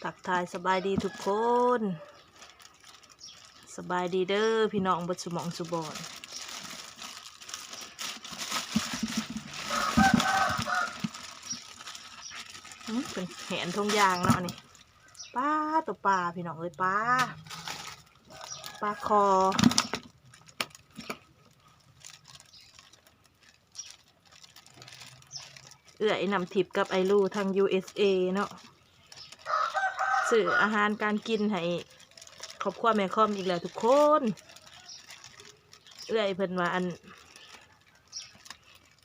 ທັກທາຍສະບາຍດີທຸກຄົນ ສະບາຍດີເດີພີ່ນ້ອງເບິດສູ່ໝ່ອງສູ່ບ່ອນ. ອືມ ເປັນແຫນຖົງຢາງເນາະນີ້ ປາ ໂຕປາພີ່ນ້ອງເອີຍ ປາ ປາຄໍ່. ເອື້ອຍນ້ຳທິບກັບອ້າຍລູທາງ ຢູເອສເອ ເນາະ ຊື້ອາຫານການກິນໃຫ້ຄອບຄົວແມ່ຄອມອີກແລ້ວທຸກຄົນ. ເອື້ອຍເພິ່ນວ່າ ອັນ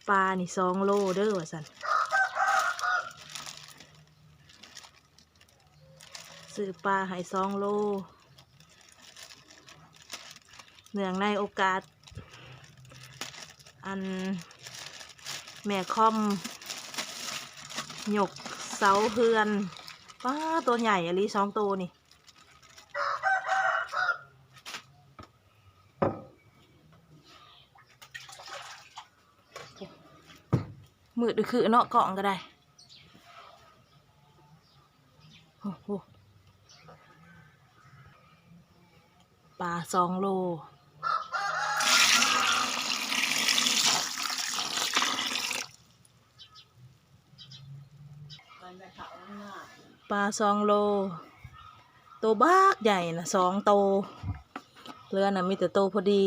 ປານີ້ສອງໂລເດີວ່າຊັ້ນ. ຊື້ປາໃຫ້ສອງໂລ ເນື່ອງໃນໂອກາດ ອັນ ແມ່ຄອມຍົກເສົາເຮືອນ. ປາ ໂຕໃຫຍ່ອີ່ຫຼີສອງໂຕນີ້. ມືດຄືເນາະ ກ້ອງກໍໄດ້. ໂອ້ໂຫ ປາສອງໂລ. ປາສອງໂລ ໂຕບັກໃຫຍ່ນະ ສອງໂຕ ເຫຼືອນະມີແຕ່ໂຕພໍດີ.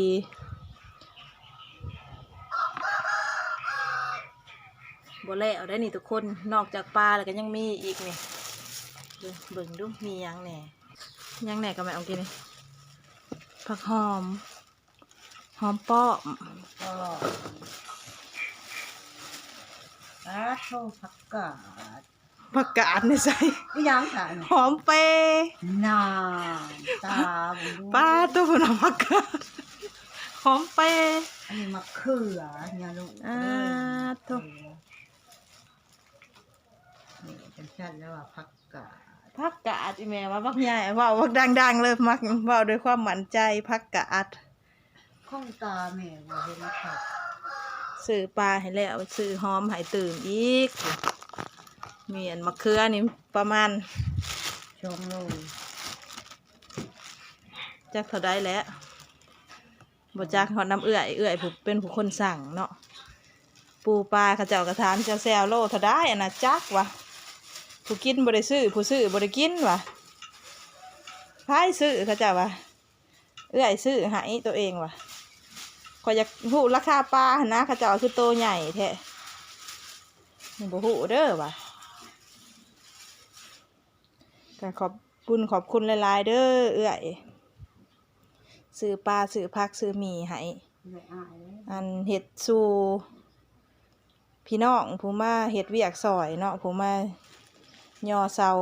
ບໍ່ແລ້ວໄດ໋ນີ້ທຸກຄົນ ນອກຈາກປາແລ້ວກໍຍັງມີອີກນີ້. ເບິ່ງ ເບິ່ງດູມີຫຍັງແດ່ ຫຍັງແດ່ກໍແມ່ເອົາກິນນີ້ ຜັກຫອມ. ຫອມປ້ອມ ຫອມປ້ອມ ປາໂທ້ ຜັກກາດ ຜັກກາດໃນໃສ ອີຫຍັງຫັ້ນ? ຫອມເປ ນານ ຕາເບິ່ງດູ ປາໂທ້ ເພິ່ນວ່າຜັກກາດ ຫອມເປ. ອັນນີ້ມະເຂືອ ຍາລູກ ອາໂທ້ ນີ້ ຈັ່ງຊັ້ນແລ້ວວ່າຜັກກາດ ຜັກກາດ ອີແມ່ວ່າບັກໃຫຍ່ ເວົ້າບັກດັງໆເລີຍ ມັກເວົ້າດ້ວຍຄວາມໝັ້ນໃຈ ຜັກກາດ. ຂອງຕາແມ່ບໍ່ເຫັນຄັກ ຊື້ປາໃຫ້ແລ້ວ ຊື້ຫອມໃຫ້ຕື່ມອີກ. ມີອັນມະເຂືອນີ້ປະມານສອງໂລ ຈັກເທົ່າໃດແຫຼະ ບໍ່ຈັກ ຮອດນຳເອື້ອຍ ເອື້ອຍຜູ້ເປັນຜູ້ຄົນສັ່ງເນາະ. ປູປາເຂົາເຈົ້າກໍຖາມ ເຈົ້າແຊວໂລເທົ່າໃດ ອັນນະ ຈັກວ່າ ຜູ້ກິນບໍ່ໄດ້ຊື້ ຜູ້ຊື້ບໍ່ໄດ້ກິນວ່າ ໃຜຊື້ ເຂົາເຈົ້າວ່າ ເອື້ອຍຊື້ໃຫ້ໂຕເອງວ່າ ຂ້ອຍຢາກຮູ້ລາຄາປາຫັ້ນນະ ເຂົາເຈົ້າວ່າຄືໂຕໃຫຍ່ແທ້ ຍັງບໍ່ຮູ້ເດີວ່າ. ກໍຂອບບຸນຂອບຄຸນຫຼາຍໆເດີເອື້ອຍ ຊື້ປາ ຊື້ຜັກ ຊື້ໝີ່ໃຫ້ ອັນເຮັດສູ່ ພີ່ນ້ອງຜູ້ມາເຮັດວຽກຊ່ອຍເນາະ ຜູ້ມາຍໍເສົາ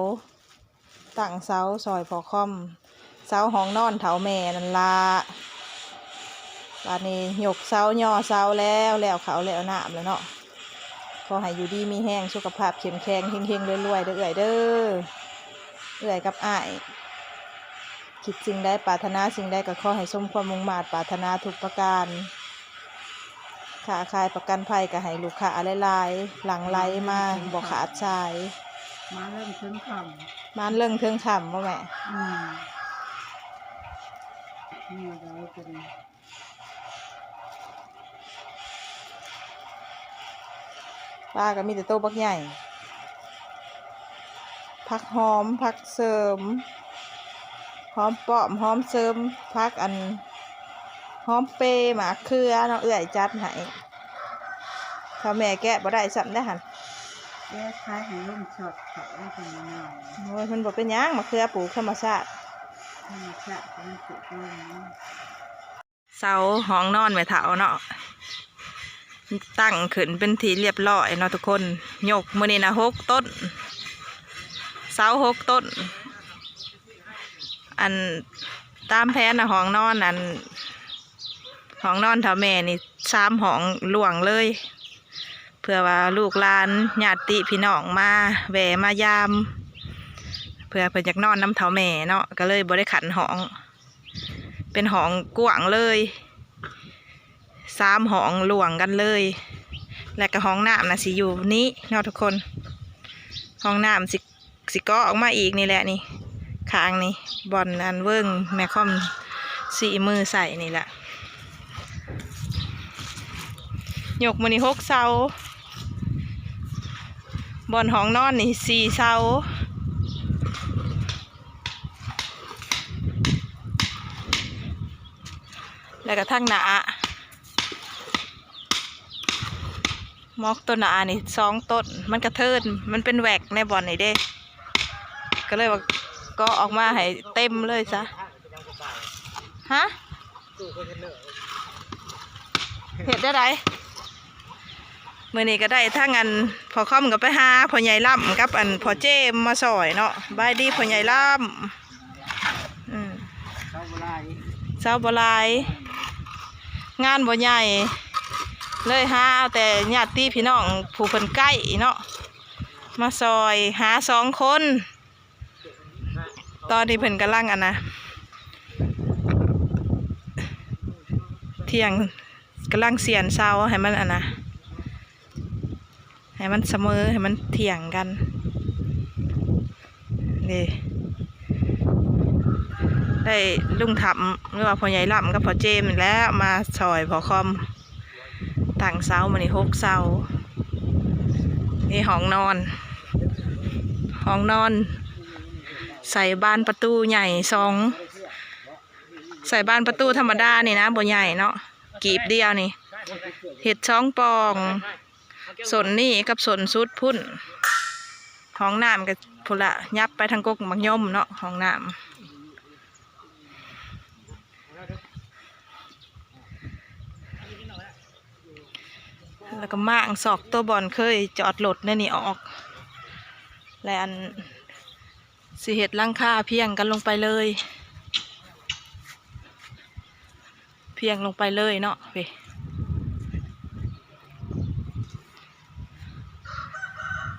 ຕັ້ງເສົາຊ່ອຍພໍ່ຄອມ ເສົາຫ້ອງນອນເຖົ້າແມ່ນັ້ນລະ. ບາດນີ້ຍົກເສົາຍໍເສົາແລ້ວ ແລ້ວເຂົ້າແລ້ວນ້ຳແລ້ວເນາະ. ຂໍໃຫ້ຢູ່ດີມີແຮງ ສຸຂະພາບເຂັ້ມແຂງ ເຮັງໆລວຍໆເດີເອື້ອຍເດີ. ເອື້ອຍກັບອ້າຍ ຄິດສິ່ງໃດ ປາດຖະໜາສິ່ງໃດ ກໍຂໍໃຫ້ສົມຄວາມມຸ່ງມາດປາດຖະໜາທຸກປະການ. ຄ້າຂາຍປະກັນໄພກໍໃຫ້ລູກຄ້າຫຼາຍໆ ຫຼັ່ງໄຫຼມາບໍ່ຂາດສາຍ. ມາເລິງເຖິງຄ່ຳ ມາເລິງເຖິງຄ່ຳບໍ່ແມ່? ອືມ ແນວໃດກໍດີ. ປາກໍມີແຕ່ໂຕບັກໃຫຍ່ ຜັກຫອມ ຜັກເສີມ ຫອມປ້ອມ ຫອມເສີມ ຜັກອັນ ຫອມເປ ໝາກເຂືອເນາະ ເອື້ອຍຈັດໃຫ້. ຖ້າແມ່ແກະບໍ່ໄດ້ຊ້ຳໄດ໋ຫັ້ນ ແກະຂາຍໃຫ້ລົງຊອດເຂົາຈັ່ງນັ້ນ. ໂອ້ຍ ມັນບໍ່ເປັນຫຍັງ ໝາກເຂືອປູກທຳມະຊາດ ທຳມະຊາດມັນປູກລົງ. ເສົາຫ້ອງນອນແມ່ເຖົ້າເນາະ ຕັ້ງຂຶ້ນເປັນທີ່ລຽບລ້ອຍເນາະທຸກຄົນ. ຍົກມື້ນີ້ນະຫົກຕົ້ນ ເສົາຫົກຕົ້ນ. ອັນ ຕາມແຜນນະ ຫ້ອງນອນ ອັນ ຫ້ອງນອນເຖົ້າແມ່ນີ້ສາມຫ້ອງລ່ວງເລີຍ ເພື່ອວ່າລູກຫຼານຍາດຕິພີ່ນ້ອງມາແວ່ມາຢາມ ເພື່ອເພິ່ນຢາກນອນນຳເຖົ້າແມ່ເນາະ ກໍເລີຍບໍ່ໄດ້ຂັ້ນຫ້ອງ. ເປັນຫ້ອງກວ້າງເລີຍ ສາມຫ້ອງລ່ວງກັນເລີຍ ແລະກໍຫ້ອງນ້ຳນະຊິຢູ່ນີ້ເນາະທຸກຄົນ. ຫ້ອງນ້ຳຊິ ຊິເກາະອອກມາອີກນີ້ແຫຼະນີ້ ຂ້າງນີ້ ບ່ອນອັນເວີງແມ່ຄອມຊີ້ມືໃສ່ນີ້ແຫຼະ. ຍົກມື້ນີ້ຫົກເສົາ ບ່ອນຫ້ອງນອນນີ້ສີ່ເສົາ ແລ້ວກໍທາງໜ້າ ໝອກໂຕໜ້ານີ້ສອງຕົ້ນ ມັນກະເທີນ ມັນເປັນແວັກໃນບ່ອນນີ້ເດ້ ກໍເລີຍວ່າເກາະອອກມາໃຫ້ເຕັມເລີຍຊະ. ຮະ? ເຮັດແນວໃດ? ມື້ນີ້ກໍໄດ້ທັງອັນ ພໍ່ຄອມກໍໄປຫາພໍ່ໃຫຍ່ລ້ຳກັບອັນພໍ່ເຈມມາຊ່ອຍເນາະ. ບາຍດີພໍ່ໃຫຍ່ລ້ຳ. ອືມ ເຊົາບໍ່ຫຼາຍ ເຊົາບໍ່ຫຼາຍ ງານບໍ່ໃຫຍ່ ເລີຍຫາເອົາແຕ່ຍາດຕິພີ່ນ້ອງຜູ້ເພິ່ນໃກ້ເນາະ ມາຊ່ອຍ ຫາສອງຄົນ. ຕອນນີ້ເພິ່ນກຳລັງອັນນະ ຖຽງ ກຳລັງສ່ຽນເສົາໃຫ້ມັນອັນນະ ໃຫ້ມັນສະເໝີ ໃຫ້ມັນທ່ຽງກັນເດ້. ໄດ້ລຸງທຳ ຫຼືວ່າພໍ່ໃຫຍ່ລ້ຳກັບພໍ່ເຈມນີ້ແຫຼະ ມາຊ່ອຍພໍ່ຄອມຕັ້ງເສົາ. ມື້ນີ້ຫົກເສົາ. ນີ້ຫ້ອງນອນ ຫ້ອງນອນ ໃສ່ບານປະຕູໃຫຍ່ສອງ ໃສ່ບານປະຕູທຳມະດານີ້ນະ ບໍ່ໃຫຍ່ເນາະ ກີບດຽວນີ້ ເຮັດສອງປ່ອງ ສົ້ນນີ້ກັບສົ້ນສຸດພຸ້ນ. ຫ້ອງນ້ຳກໍພຸ້ນລະ ຫຍັບໄປທາງກົກໝາກຍົມເນາະ ຫ້ອງນ້ຳ. ແລ້ວກໍມ້າງຊອກໂຕບ່ອນເຄີຍຈອດລົດໃນນີ້ອອກ ແລະ ອັນ ຊິເຮັດຫຼັງຄາພຽງກັນລົງໄປເລີຍ ພຽງລົງໄປເລີຍເນາະ.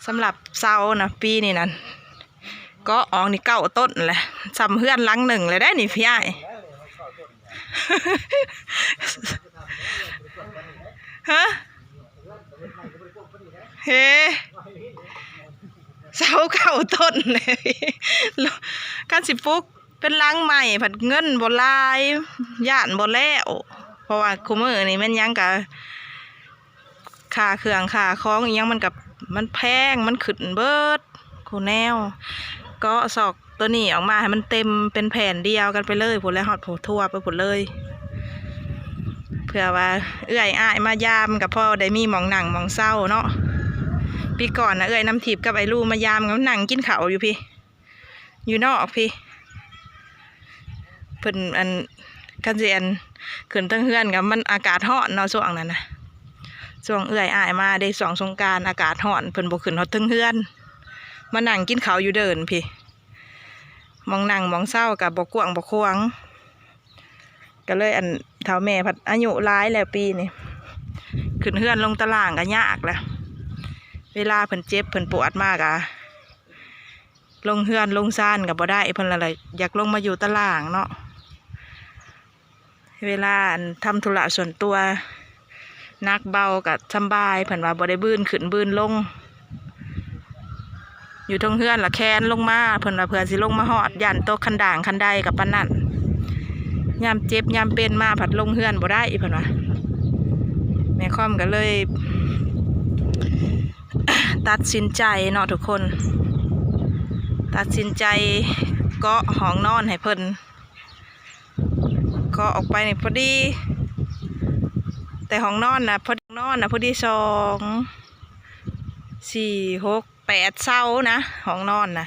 ສຳລັບເສົານະ ປີນີ້ນັ້ນ ເກາະອອກນີ້ເກົ້າຕົ້ນແຫຼະ ສ່ຳເຮືອນຫຼັງໜຶ່ງເລີຍເດ້ນີ້ພີ່ອ້າຍ. ຮະ? ເຮ ເສົາເກົ້າຕົ້ນເລີຍ. ຄັນຊິປຸກເປັນຫຼັງໃໝ່ພັດເງິນບໍ່ຫຼາຍ ຢ້ານບໍ່ແລ້ວ ເພາະວ່າຄູ່ມື້ນີ້ແມ່ນຫຍັງກະ ຄ່າເຄື່ອງຄ່າຂອງອີ່ຫຍັງມັນກໍ ມັນແພງ ມັນຂຶ້ນເບິດຄູ່ແນວ. ເກາະຊອກໂຕນີ້ອອກມາໃຫ້ມັນເຕັມເປັນແຜ່ນດຽວກັນໄປເລີຍ ພຸ້ນແຫຼະ ຮອດຜູ້ທົ່ວໄປພຸ້ນເລີຍ ເພື່ອວ່າເອື້ອຍອ້າຍມາຢາມກໍພໍໄດ້ມີໝ່ອງນັ່ງໝ່ອງເຊົາເນາະ. ປີກ່ອນນະ ເອື້ອຍນ້ຳທິບກັບອ້າຍລູມາຢາມ ກໍນັ່ງກິນເຂົ້າຢູ່ພີ້ ຢູ່ນອກພີ້ ເພິ່ນ ອັນ ຄັນຊິ ອັນ ຂຶ້ນເທິງເຮືອນກໍມັນອາກາດຮ້ອນເນາະ ຊ່ວງນັ້ນນະ ຊ່ວງເອື້ອຍອ້າຍມາເດ້ ຊ່ວງສົງການອາກາດຮ້ອນ ເພິ່ນບໍ່ຂຶ້ນຮອດເທິງເຮືອນ ມານັ່ງກິນເຂົ້າຢູ່ເດີ່ນພີ້. ໝ່ອງນັ່ງໝ່ອງເຊົາກໍບໍ່ກວ້າງບໍ່ຂວາງ ກໍເລີຍ ອັນ ເຖົ້າແມ່ພັດອາຍຸຫຼາຍແລ້ວປີນີ້ ຂຶ້ນເຮືອນລົງຕາລ່າງກໍຍາກແຫຼະ ເວລາເພິ່ນເຈັບເພິ່ນປວດມາກໍ ລົງເຮືອນລົງຊານກໍບໍ່ໄດ້ ເພິ່ນລະ ລະຢາກລົງມາຢູ່ຕາລ່າງເນາະ. ເວລາ ອັນ ທຳທຸລະສ່ວນຕົວໜັກເບົາກໍສຳບາຍ ເພິ່ນວ່າບໍ່ໄດ້ບືນຂຶ້ນບືນລົງ ຢູ່ເທິງເຮືອນລະແຄນລົງມາ ເພິ່ນວ່າເພື່ອຊິລົງມາຮອດ ຢ້ານຕົກຄັນດ່າງຄັນໄດກໍປານນັ້ນ. ຍາມເຈັບຍາມເປັນມາພັດລົງເຮືອນບໍ່ໄດ້ ເພິ່ນວ່າ. ແມ່ຄອມກໍເລີຍ ຕັດສິນໃຈເນາະທຸກຄົນ ຕັດສິນໃຈເກາະຫ້ອງນອນໃຫ້ເພິ່ນ ເກາະອອກໄປນີ້ພໍດີ ແຕ່ຫ້ອງນອນນະ ພໍ ຫ້ອງນອນນະພໍດີ ສອງ ສີ່ ຫົກ ແປດເສົານະ ຫ້ອງນອນນະ.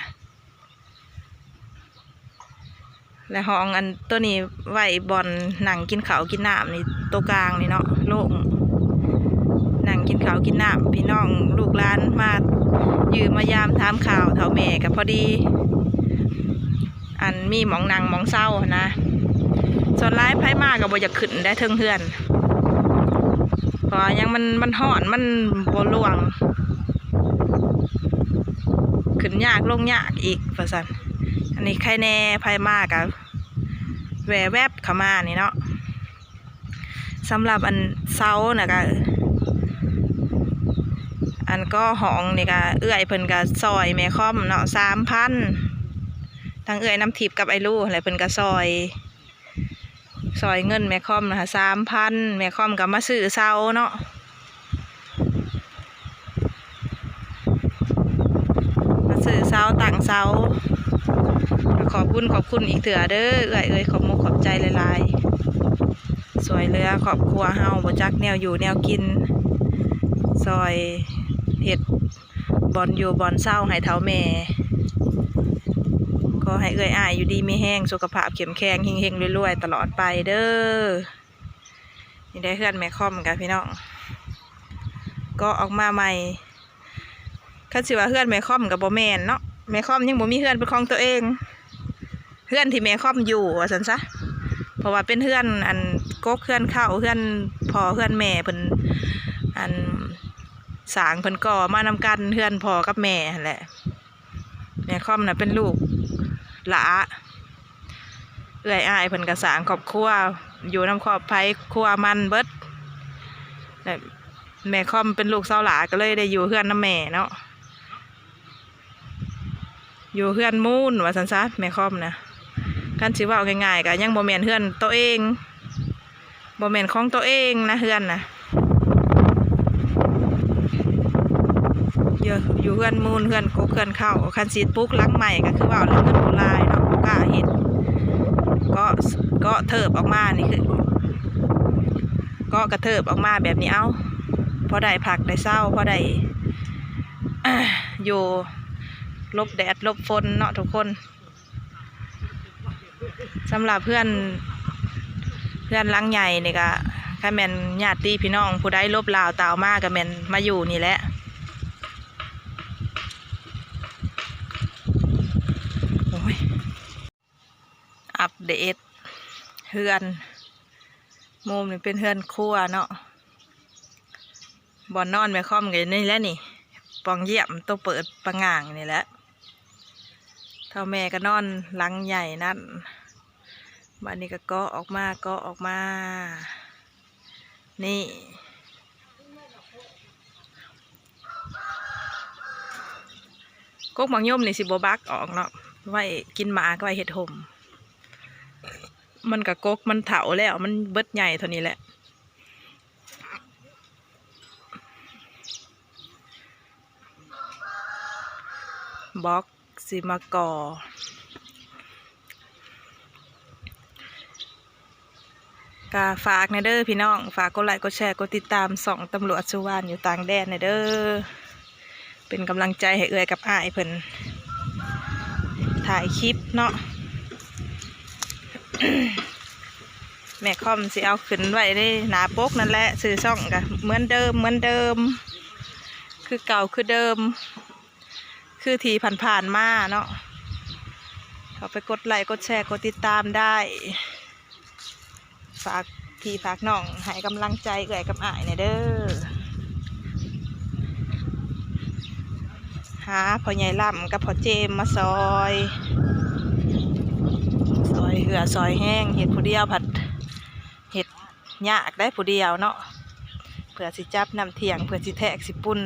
ແລະ ຫ້ອງອັນໂຕນີ້ໄວ້ບ່ອນນັ່ງກິນເຂົ້າກິນນ້ຳນີ້ ໂຕກາງນີ້ເນາະ ໂລ່ງ ນັ່ງກິນເຂົ້າກິນນ້ຳ ພີ່ນ້ອງລູກຫຼານມາຢ້ຽມມາຢາມຖາມຂ່າວເຖົ້າແມ່ກໍພໍດີ ອັນ ມີໝ່ອງນັ່ງໝ່ອງເຊົາຫັ້ນນະ. ສ່ວນຫຼາຍໃຜມາກໍບໍ່ຢາກຂຶ້ນໄດ້ເທິງເຮືອນ ເພາະວ່າຫຍັງ ມັນ ມັນຮ້ອນ ມັນບໍ່ໂລ່ງ ຂຶ້ນຍາກລົງຍາກອີກວ່າຊັ້ນ. ອັນນີ້ໃຄແນ່ ໃຜມາກໍແວ່ແວັບເຂົ້າມານີ້ເນາະ. ສຳລັບອັນເສົານະກະ ອ ອັນກໍ່ຫ້ອງນີ້ກະເອື້ອຍເພິ່ນກະຊ່ອຍແມ່ຄອມເນາະ ສາມພັນ ທັງເອື້ອຍນ້ຳທິບກັບອ້າຍລູຫັ້ນແຫຼະ ເພິ່ນກະຊ່ອຍ ຊ່ອຍເງິນແມ່ຄອມນະ ສາມພັນ ແມ່ຄອມກະມາຊື້ເສົາເນາະ ມາຊື້ເສົາ ຕັ້ງເສົາ ກະຂອບບຸນຂອບຄຸນອີກເທື່ອເດີ ເອື້ອຍເອີຍ ຂອບມຸກຂອບໃຈຫຼາຍໆ ຊ່ວຍເຫຼືອຄອບຄົວເຮົາ ບໍ່ຈັກແນວຢູ່ແນວກິນ ຊ່ອຍເຮັດ ບ່ອນຢູ່ບ່ອນເຊົາໃຫ້ເຖົ້າແມ່ ຂໍໃຫ້ເອື້ອຍອ້າຍຢູ່ດີມີແຮງ ສຸຂະພາບເຂັ້ມແຂງ ເຮັງໆ ລວຍໆ ຕະຫຼອດໄປເດີ. ນີ້ໄດ້ເຮືອນແມ່ຄອມກະພີ່ນ້ອງ ກໍ່ອອກມາໃໝ່ ຄັນຊິວ່າເຮືອນແມ່ຄອມກະບໍ່ແມ່ນເນາະ ແມ່ຄອມຍັງບໍ່ມີເຮືອນເປັນຂອງຕົວເອງ ເຮືອນທີ່ແມ່ຄອມຢູ່ວ່າຊັ້ນຊະ ເພາະວ່າເປັນເຮືອນ ອັນ ກົກເຮືອນເຄົ້າ ເຮືອນພໍ່ເຮືອນແມ່ເພິ່ນ ອັນ ສ້າງເພິ່ນກໍ່ມານຳກັນ ເຮືອນພໍ່ກັບແມ່ຫັ້ນແຫຼະ ແມ່ຄອມນະເປັນລູກຫຼ້າ ເອື້ອຍອ້າຍເພິ່ນກະສ້າງຄອບຄົວ ຢູ່ນຳຄອບໃຜຄົວມັນເບິດ ແລະ ແມ່ຄອມເປັນລູກສາວຫຼ້າ ກະເລີຍໄດ້ຢູ່ເຮືອນນຳແມ່ເນາະ ຢູ່ເຮືອນມູນວ່າຊັ້ນຊະ ແມ່ຄອມນະ ຄັນຊິເວົ້າງ່າຍໆ ກະຍັງບໍ່ແມ່ນເຮືອນໂຕເອງ ບໍ່ແມ່ນຂອງໂຕເອງນະ ເຮືອນນະ ຢູ່ ຢູ່ເຮືອນມູນ ເຮືອນກົກເຮືອນເຄົ້າ ຄັນຊິປຸກຫຼັງໃໝ່ກະຄືເວົ້າແຫຼະ ເງິນບໍ່ຫຼາຍເນາະ ບໍ່ກ້າເຮັດ ເກາະ ເກາະເທີບອອກມານີ້ຄື ເກາະກະເທີບອອກມາແບບນີ້ ເອົາ ພໍໄດ້ພັກໄດ້ເຊົາ ພໍໄດ້ ຢູ່ ຫຼົບແດດຫຼົບຝົນເນາະທຸກຄົນ. ສຳລັບເຮືອນ ເຮືອນຫຼັງໃຫຍ່ນີ້ກະ ຄັນແມ່ນຍາດຕິພີ່ນ້ອງຜູ້ໃດຫຼົບລາວຕ່າວມາກະແມ່ນມາຢູ່ນີ້ແຫຼະ ໂອ້ຍ ອັບເດດເຮືອນ ມຸມນີ້ເປັນເຮືອນຄົວເນາະ ບ່ອນນອນແມ່ຄອມກະຢູ່ນີ້ແຫຼະນີ້ ປ່ອງຢ້ຽມໂຕເປີດປະຫງ່າງນີ້ແຫຼະ ເຖົ້າແມ່ກະນອນຫຼັງໃຫຍ່ນັ້ນ ບາດນີ້ກະເກາະອອກມາ ເກາະອອກມາ ນີ້ ກົກໝາກຍົມນີ້ຊິບໍ່ບັກອອກເນາະ ໄວ້ກິນໝາກ ໄວ້ເຮັດຮົ່ມ ມັນກະກົກມັນເຖົ້າແລ້ວ ມັນເບິດໃຫຍ່ເທົ່ານີ້ແຫຼະ. ບລັອກຊິມາກໍ່ ກະຝາກແດ່ເດີພີ່ນ້ອງ ຝາກກົດໄລກົດແຊ ກົດຕິດຕາມຊ່ອງຕຳຫຼວດສຸວານຢູ່ຕ່າງແດນແດ່ເດີ ເປັນກຳລັງໃຈໃຫ້ເອື້ອຍກັບອ້າຍເພິ່ນຖ່າຍຄລິບເນາະ. ແມ່ຄອມຊິເອົາຂຶ້ນໄວ້ໃນໜ້າປົກນັ້ນແຫຼະ ຊື່ຊ່ອງກະເໝືອນເດີມ ເໝືອນເດີມ ຄືເກົ່າຄືເດີມ ຄືທີ່ຜ່ານໆມາເນາະ. ເຂົ້າໄປກົດໄລກົດແຊ ກົດຕິດຕາມໄດ້. ຝາກພີ່ຝາກນ້ອງໃຫ້ກຳລັງໃຈເອື້ອຍກັບອ້າຍແດ່ເດີ. ຫາພໍ່ໃຫຍ່ລຳກັບພໍ່ເຈມມາຊ່ອຍ ຊ່ອຍເຫື່ອຊ່ອຍແຮງ ເຮັດຜູ້ດຽວພັດເຮັດຍາກໄດ໋ ຜູ້ດຽວເນາະ ເພື່ອຊິຈັບນ້ຳທ່ຽງ ເພື່ອຊິແທກຊິປຸ້ນ.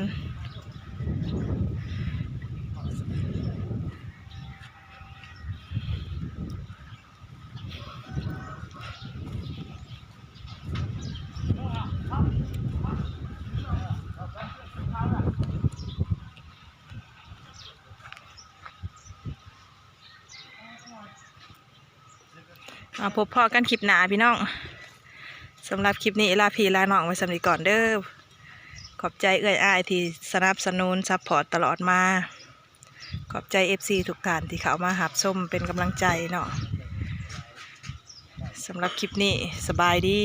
ມາພົບພໍ້ກັນຄລິບໜ້າພີ່ນ້ອງ. ສຳລັບຄລິບນີ້ລາພີ່ລານ້ອງໄວ້ສ່ຳນີ້ກ່ອນເດີ. ຂອບໃຈເອື້ອຍອ້າຍທີ່ສະໜັບສະໜູນຊັບພອດຕະຫຼອດມາ. ຂອບໃຈເອັຟຊີທຸກທ່ານທີ່ເຂົ້າມາຮັບຊົມເປັນກຳລັງໃຈເນາະ. ສຳລັບຄລິບນີ້ ສະບາຍດີ.